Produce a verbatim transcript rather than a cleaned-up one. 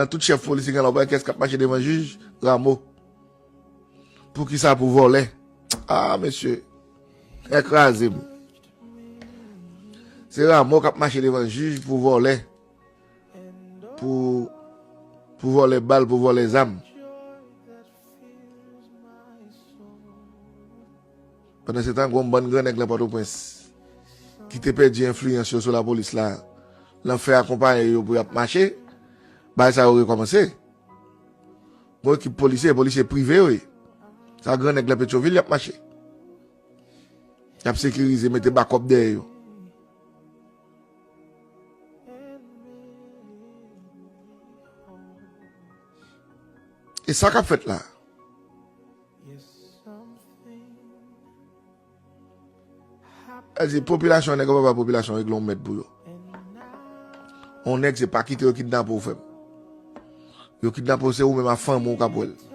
Nan tout chèf polis ki gen la, ou pa wè kiyès k ap mache devan jij? Rameau. Poukisa? Pou vòlè. Ah, mesye. Tèt kraze m. Se Rameau k ap mache devan jij pou vòlè. Pou, pou vòlè bal, pou vòlè zam. Pandan se tan, gon bann gran nèg nan Pòtoprens ki te pèdi enfliyans yo sou lapolis la, nan fè akonpaye yo pou y ap mache, bagay sa yo rekòmanse. Gon ekip polisye, polisye prive yo ye. Sa gran nèg nan Petyonvil, y ap mache. Y ap sekirize, mete bakòp dèyè yo. E sa k ap fèt la? Sa di popilasyon, nèg yo pa ba popilasyon regle yon mèd pou yo. Yon nèg se pa kite yo kidnape w, frè m. Yo kidnape w, se ou menm ak fanmi w k ap wè l.